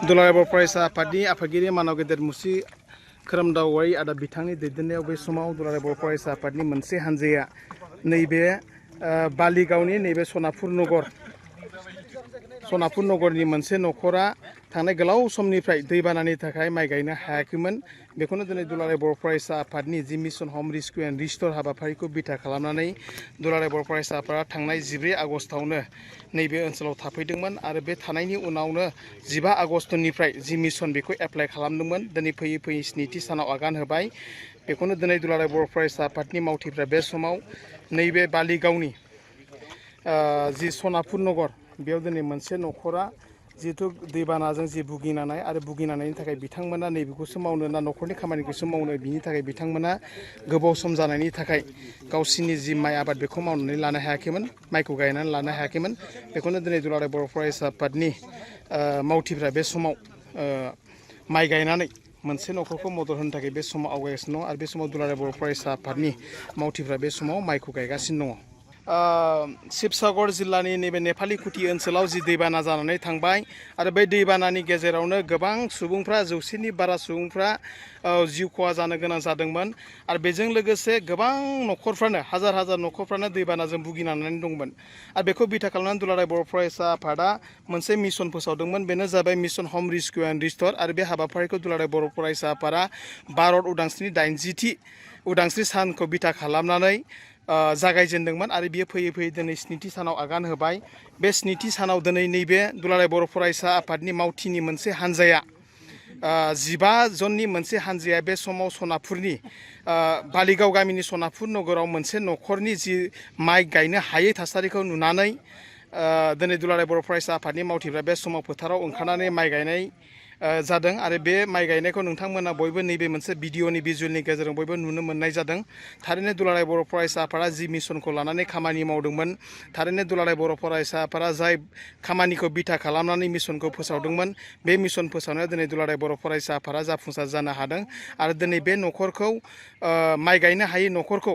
दुलाराय बर' फरायसा आफादनि आफादगिरि मानाव गेदेर मुसि खोरोमदावारि आदा बिथांनि दैदेननायाव बे समाव दुलाराय बर' फरायसा आफादनि मोनसे हानजाया नैबे बालिगावनि नैबे सनापुर नगरनि मोनसे न'खरा थांनाय गोलाव समनिफ्राय दैबानानि थाखाय माइ गायनो हायाखैमोन। बेखौनो दिनै दुलाराय बर' फरायसा आफादनि जि मिशन हम रेस्किउ एन्ड रिस्ट'र हाबाफारिखौ बिथा खालामनानै दुलाराय बर' फरायसा आफादा थांनाय 14 आगस्टआवनो नैबे ओनसोलाव थाफैदोंमोन आरो बे थानायनि उनावनो 15 आगस्टनिफ्राय जि मिशन बेखौ एप्लाइ खालामदोंमोन। दिनै फैयै फैयै स्निथि सानाव आगान होबाय। बेखौनो दिनै दुलाराय बर' फरायसा आफादनि मावथिफ्रा बे समाव नैबे बालिगावनि जि सनापुर नगर बेयाव दिनै मोनसे न'खरा जिहेतु दैबानाजों जि भुगिनांनाय आरो भुगिनांनायनि थाखाय बिथांमोना नैबेखौसो मावनो ना न'खरनि खामानिखौसो मावनो बिनि थाखाय बिथांमोना गोबाव सम जानायनि थाखाय गावसिनि जि माइ आबाद बेखौ मावनानै लानो हायाखैमोन, माइखौ गायनानै लानो हायाखैमोन। बेखौनो दिनै दुलाराय बर' फरायसा आफादनि मावथिफ्रा बे समाव माइ गायनानै मोनसे न'खरखौ मदद होनो थाखाय बे समाव आवगायगासिनो दं आरो बे समाव दुलाराय बर' फरायसा आफादनि मावथिफ्रा बे समाव माइखौ गायगासिनो दङ। शिबसागर जिल्लानि नैबे नेपालिकुथि ओनसोलाव जि दैबाना जानानै थांबाय आरो बे दैबानानि गेजेरावनो गोबां सुबुंफ्रा 100नि बारा सुबुंफ्रा जिउ खहा जानो गोनां जादोंमोन आरो बेजों लोगोसे गोबां न'खरफ्रानो हाजार हाजार न'खरफ्रानो दैबानाजों भुगिनांनानै दंमोन। आरो बेखौ बिथा खालामनानै दुलाराय बर' फरायसा आफादा मोनसे मिशन फोसावदोंमोन। बेनो जाबाय मिशन हम रेस्किउ एन्ड रिस्ट'र आरो बे हाबाफारिखौ दुलाराय बर' फरायसा आफादा भारत उदांस्रिनि 80थि उदांस्रि सानखौ बिथा खालामनानै जागायजेनदोंमोन आरो बियो फैयै फैयै दिनै स्निथि सानाव आगान होबाय। बे स्निथि सानाव दिनै नैबे दुलाराय बर' फरायसा आफादनि मावथिनि मोनसे हानजाया 15 जननि मोनसे हानजाया बे समाव सनापुरनि बालिगाव गामिनि सनापुर नगराव मोनसे न'खरनि जि माइ गायनो हायै थासारिखौ नुनानै दिनै दुलाराय बर' फरायसा आफादनि मावथिफ्रा बे समाव फोथाराव ओंखारनानै माइ गायनाय जादों आरो बे माइ गायनायखौ नोंथांमोना बयबो नैबे मोनसे भिडिअनि भिजुअलनि गेजेरजों बयबो नुनो मोननाय जादों। थारैनो दुलाराय बर' फरायसा आफादा जि मिशनखौ लानानै खामानि मावदोंमोन, थारैनो दुलाराय बर' फरायसा आफादा जाय खामानिखौ बिथा खालामनानै मिशनखौ फोसावदोंमोन, बे मिशन फोसावनायाव दिनै दुलाराय बर' फरायसा आफादा जाफुंसार जानो हादों आरो दिनै बे न'खरखौ माइ गायनो हायै न'खरखौ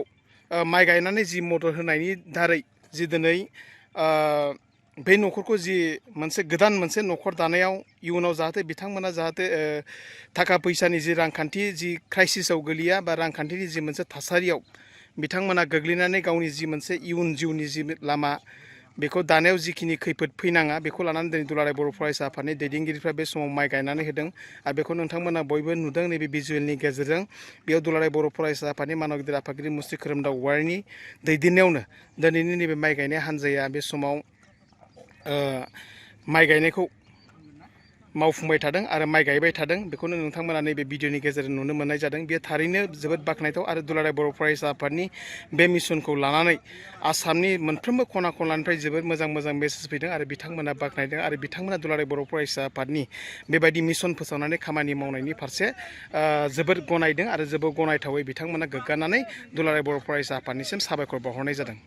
माइ गायनानै जि मदद होनायनि दारै जि दिनै बे न'खरखौ जि मोनसे गोदान मोनसे न'खर दानायाव इयुनाव जाहाथे बिथांमोना जाहाथे थाखा फैसानि जि रांखान्थि जि क्राइसिसाव गोलैया बा रांखान्थिनि जि मोनसे थासारियाव बिथांमोना गोग्लैनानै गावनि जि मोनसे इयुन जिउनि जि लामा बेखौ दानायाव जिखिनि खैफोद फैनाङा बेखौ लानानै दिनै दुलाराय बर' फरायसा आफादनि दैदेनगिरिफ्रा बे समाव माइ गायनानै होदों आरो बेखौ नोंथांमोना बयबो नुदों नैबे भिजुअलनि गेजेरजों। बेयाव दुलाराय बर' फरायसा आफादनि मानाव गिदिर आफादगिरि मुस्रि खोरोमदावारिनि दैदेननायावनो दिनैनि नैबे माइ गायनाय हानजाया बे समाव माइ गायनायखौ मावफुंबाय थादों आरो माइ गायबाय थादों। बेखौनो नोंथांमोना नैबे भिडिअनि गेजेरजों नुनो मोननाय जादों। बेयो थारैनो जोबोद बाख्नायथाव आरो दुलाराय बर' फरायसा आफादनि बे मिशनखौ लानानै आसामनि मोनफ्रोमबो खना खनलानिफ्राय जोबोद मोजां मोजां मेसेज फैदों आरो बिथांमोना बाख्नायदों आरो बिथांमोना दुलाराय बर' फरायसा आफादनि बेबायदि मिशन फोसावनानै खामानि मावनायनि फारसे जोबोद गनायदों आरो जोबोद गनायथावै बिथांमोना गोग्गानानै दुलाराय बर' फरायसा आफादनिसिम साबायखर बावहरनाय जादों।